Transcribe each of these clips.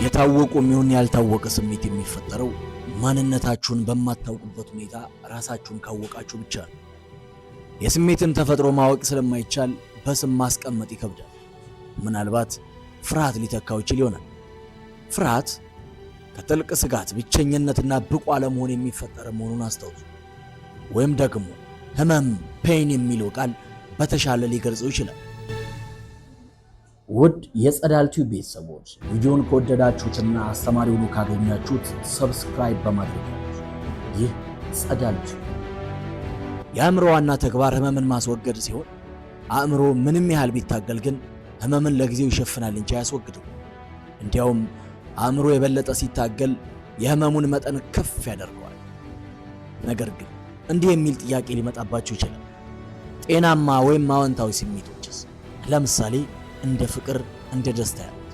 የታወቁ የሚሆን ያልታወቀ ስሜት የሚፈጠረው ማንነታችሁን በማታውቁበት ሁኔታ ራሳችሁን ካወቃችሁ ብቻ ነው። የስሜትን ተፈጥሮ ማወቅ ስለማይቻል በስም ማስቀመጥ ይከብዳል። ምናልባት ፍርሃት ሊተካው ይችል ይሆናል። ፍርሃት ከጥልቅ ስጋት፣ ብቸኝነትና ብቁ አለመሆን የሚፈጠር መሆኑን አስታውሱ። ወይም ደግሞ ህመም pain የሚለው ቃል በተሻለ ሊገልጸው ይችላል። ውድ የጸዳል ቲዩብ ቤተሰቦች፣ ቪዲዮን ከወደዳችሁትና አስተማሪ ሆኖ ካገኛችሁት subscribe በማድረግ፣ ይህ ጸዳል ቲዩብ። የአእምሮ ዋና ተግባር ህመምን ማስወገድ ሲሆን አእምሮ ምንም ያህል ቢታገል ግን ህመምን ለጊዜው ይሸፍናል እንጂ አያስወግድም። እንዲያውም አእምሮ የበለጠ ሲታገል የህመሙን መጠን ከፍ ያደርገዋል። ነገር ግን እንዲህ የሚል ጥያቄ ሊመጣባችሁ ይችላል። ጤናማ ወይም አዎንታዊ ስሜቶችስ? ለምሳሌ እንደ ፍቅር፣ እንደ ደስታ ያሉት።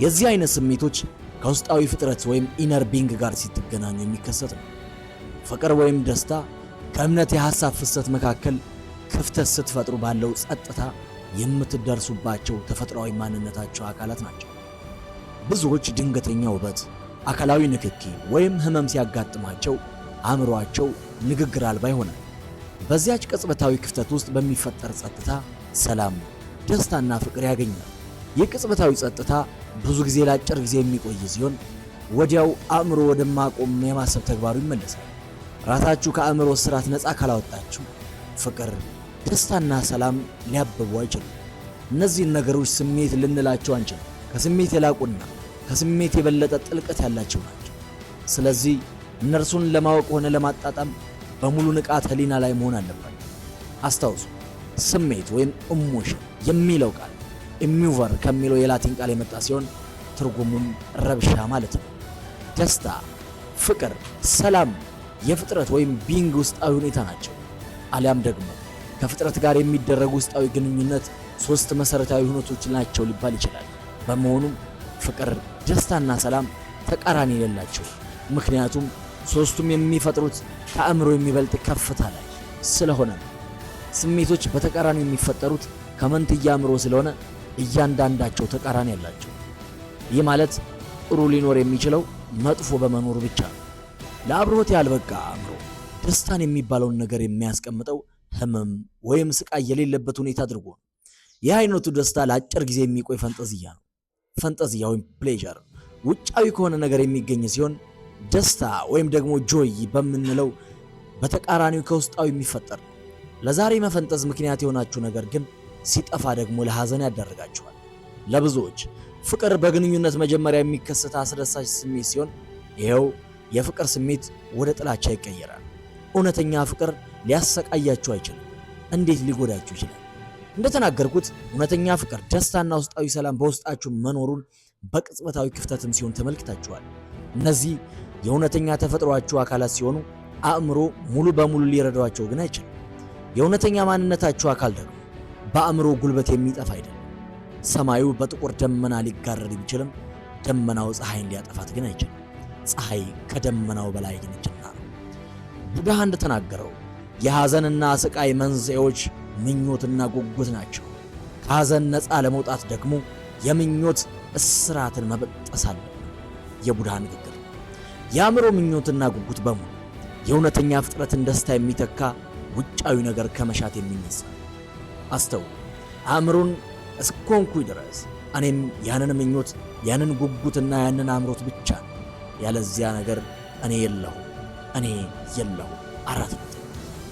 የዚህ አይነት ስሜቶች ከውስጣዊ ፍጥረት ወይም inner being ጋር ሲገናኙ የሚከሰት ነው። ፍቅር ወይም ደስታ ከእምነት የሐሳብ ፍሰት መካከል ክፍተት ስትፈጥሩ ባለው ጸጥታ የምትደርሱባቸው ተፈጥሯዊ ማንነታቸው አካላት ናቸው። ብዙዎች ድንገተኛ ውበት፣ አካላዊ ንክኪ ወይም ህመም ሲያጋጥማቸው አእምሯቸው ንግግር አልባ ይሆናል። በዚያች ቅጽበታዊ ክፍተት ውስጥ በሚፈጠር ጸጥታ ሰላም፣ ደስታና ፍቅር ያገኛል። ይህ ቅጽበታዊ ጸጥታ ብዙ ጊዜ ለአጭር ጊዜ የሚቆይ ሲሆን ወዲያው አእምሮ ወደማቆም የማሰብ ተግባሩ ይመለሳል። ራሳችሁ ከአእምሮ እስራት ነፃ ካላወጣችሁ ፍቅር፣ ደስታና ሰላም ሊያብቡ አይችሉም። እነዚህን ነገሮች ስሜት ልንላቸው አንችልም። ከስሜት የላቁና ከስሜት የበለጠ ጥልቀት ያላቸው ናቸው። ስለዚህ እነርሱን ለማወቅ ሆነ ለማጣጣም በሙሉ ንቃት ህሊና ላይ መሆን አለባቸው። አስታውሱ፣ ስሜት ወይም emotion የሚለው ቃል emovere ከሚለው የላቲን ቃል የመጣ ሲሆን ትርጉሙም ረብሻ ማለት ነው። ደስታ፣ ፍቅር፣ ሰላም የፍጥረት ወይም being ውስጣዊ ሁኔታ ናቸው። አሊያም ደግሞ ከፍጥረት ጋር የሚደረግ ውስጣዊ ግንኙነት ሶስት መሰረታዊ ሁነቶች ናቸው ሊባል ይችላል። በመሆኑም ፍቅር፣ ደስታና ሰላም ተቃራኒ የሌላቸው፣ ምክንያቱም ሶስቱም የሚፈጥሩት ከአእምሮ የሚበልጥ ከፍታ ላይ ስለሆነ ነው። ስሜቶች በተቃራኒ የሚፈጠሩት ከመንትያ አእምሮ ስለሆነ እያንዳንዳቸው ተቃራኒ ያላቸው። ይህ ማለት ጥሩ ሊኖር የሚችለው መጥፎ በመኖሩ ብቻ ነው። ለአብርሆት ያልበቃ አእምሮ ደስታን የሚባለውን ነገር የሚያስቀምጠው ህመም ወይም ስቃይ የሌለበት ሁኔታ አድርጎ ነው። ይህ አይነቱ ደስታ ለአጭር ጊዜ የሚቆይ ፈንጠዝያ ነው። ፈንጠዝያ ወይም pleasure ውጫዊ ከሆነ ነገር የሚገኝ ሲሆን ደስታ ወይም ደግሞ joy በምንለው በተቃራኒው ከውስጣዊ የሚፈጠር ነው። ለዛሬ መፈንጠዝ ምክንያት የሆናችሁ ነገር ግን ሲጠፋ ደግሞ ለሐዘን ያዳርጋችኋል። ለብዙዎች ፍቅር በግንኙነት መጀመሪያ የሚከሰት አስደሳች ስሜት ሲሆን ይኸው የፍቅር ስሜት ወደ ጥላቻ ይቀየራል። እውነተኛ ፍቅር ሊያሰቃያችሁ አይችልም። እንዴት ሊጎዳችሁ ይችላል? እንደተናገርኩት እውነተኛ ፍቅር፣ ደስታና ውስጣዊ ሰላም በውስጣችሁ መኖሩን በቅጽበታዊ ክፍተትም ሲሆን ተመልክታችኋል። እነዚህ የእውነተኛ ተፈጥሯችሁ አካላት ሲሆኑ አእምሮ ሙሉ በሙሉ ሊረዷቸው ግን አይችልም። የእውነተኛ ማንነታችሁ አካል ደግሞ በአእምሮ ጉልበት የሚጠፋ አይደለም። ሰማዩ በጥቁር ደመና ሊጋረድ ቢችልም ደመናው ፀሐይን ሊያጠፋት ግን አይችልም። ፀሐይ ከደመናው በላይ ነችና። ቡድሃ እንደተናገረው የሐዘንና ስቃይ መንስኤዎች ምኞትና ጉጉት ናቸው። ከሐዘን ነፃ ለመውጣት ደግሞ የምኞት እስራትን መበጠስ አለብን። የቡድሃ ንግግር። የአእምሮ ምኞትና ጉጉት በሙሉ የእውነተኛ ፍጥረትን ደስታ የሚተካ ውጫዊ ነገር ከመሻት የሚነሳ። አስተውሉ። አእምሮን እስኮንኩኝ ድረስ እኔም ያንን ምኞት፣ ያንን ጉጉትና ያንን አምሮት ብቻ ነው። ያለዚያ ነገር እኔ የለሁም፣ እኔ የለሁም። 4.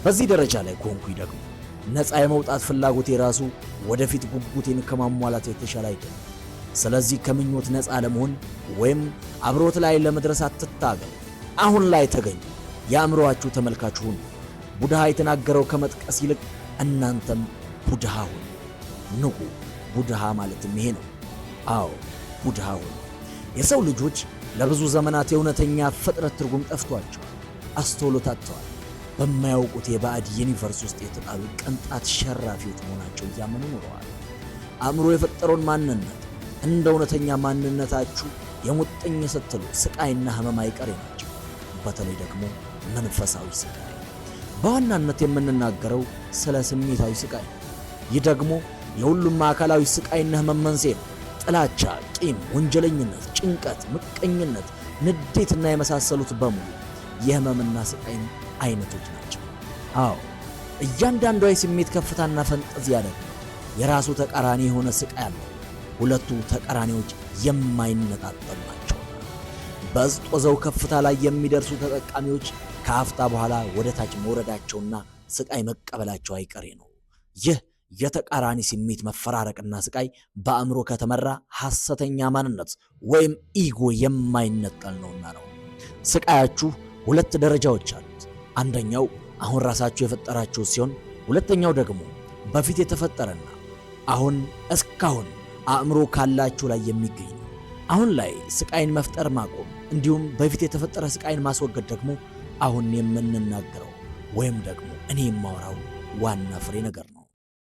በዚህ ደረጃ ላይ ከሆንኩኝ ደግሞ ነፃ የመውጣት ፍላጎቴ ራሱ ወደፊት ጉጉቴን ከማሟላት የተሻለ አይደለም። ስለዚህ ከምኞት ነፃ ለመሆን ወይም አብሮት ላይ ለመድረስ አትታገሉ። አሁን ላይ ተገኙ። የአእምሮአችሁ ተመልካች ሁኑ። ቡድሃ የተናገረው ከመጥቀስ ይልቅ እናንተም ቡድሃ ሁኑ። ንቁ። ቡድሃ ማለትም ይሄ ነው። አዎ፣ ቡድሃ ሁኑ። የሰው ልጆች ለብዙ ዘመናት የእውነተኛ ፍጥረት ትርጉም ጠፍቷቸዋል፣ አስተውሎት አጥተዋል። በማያውቁት የባዕድ universe ውስጥ የተጣሉ ቅንጣት ሸራፊዎች መሆናቸው እያመኑ ኖረዋል። አእምሮ የፈጠረውን ማንነት እንደ እውነተኛ ማንነታችሁ የሙጥኝ ስትሉ ስቃይና ህመም አይቀሬ ናቸው። በተለይ ደግሞ መንፈሳዊ ስቃይ። በዋናነት የምንናገረው ስለ ስሜታዊ ስቃይ ነው። ይህ ደግሞ የሁሉም አካላዊ ስቃይና ህመም መንስኤ ነው። ጥላቻ፣ ቂም፣ ወንጀለኝነት፣ ጭንቀት፣ ምቀኝነት፣ ንዴትና የመሳሰሉት በሙሉ የህመምና ስቃይን አይነቶች ናቸው። አዎ፣ እያንዳንዷ የስሜት ከፍታና ፈንጠዝያ ደግሞ የራሱ ተቃራኒ የሆነ ስቃይ አለው። ሁለቱ ተቃራኒዎች የማይነጣጠሉ ናቸው። በጦዘው ከፍታ ላይ የሚደርሱ ተጠቃሚዎች ከአፍታ በኋላ ወደ ታች መውረዳቸውና ስቃይ መቀበላቸው አይቀሬ ነው። ይህ የተቃራኒ ስሜት መፈራረቅና ስቃይ በአእምሮ ከተመራ ሐሰተኛ ማንነት ወይም ego የማይነጠል ነውና ነው። ስቃያችሁ ሁለት ደረጃዎች አሉት። አንደኛው አሁን ራሳችሁ የፈጠራችሁ ሲሆን፣ ሁለተኛው ደግሞ በፊት የተፈጠረና አሁን እስካሁን አእምሮ ካላችሁ ላይ የሚገኝ ነው። አሁን ላይ ስቃይን መፍጠር ማቆም፣ እንዲሁም በፊት የተፈጠረ ስቃይን ማስወገድ ደግሞ አሁን የምንናገረው ወይም ደግሞ እኔ የማወራው ዋና ፍሬ ነገር ነው።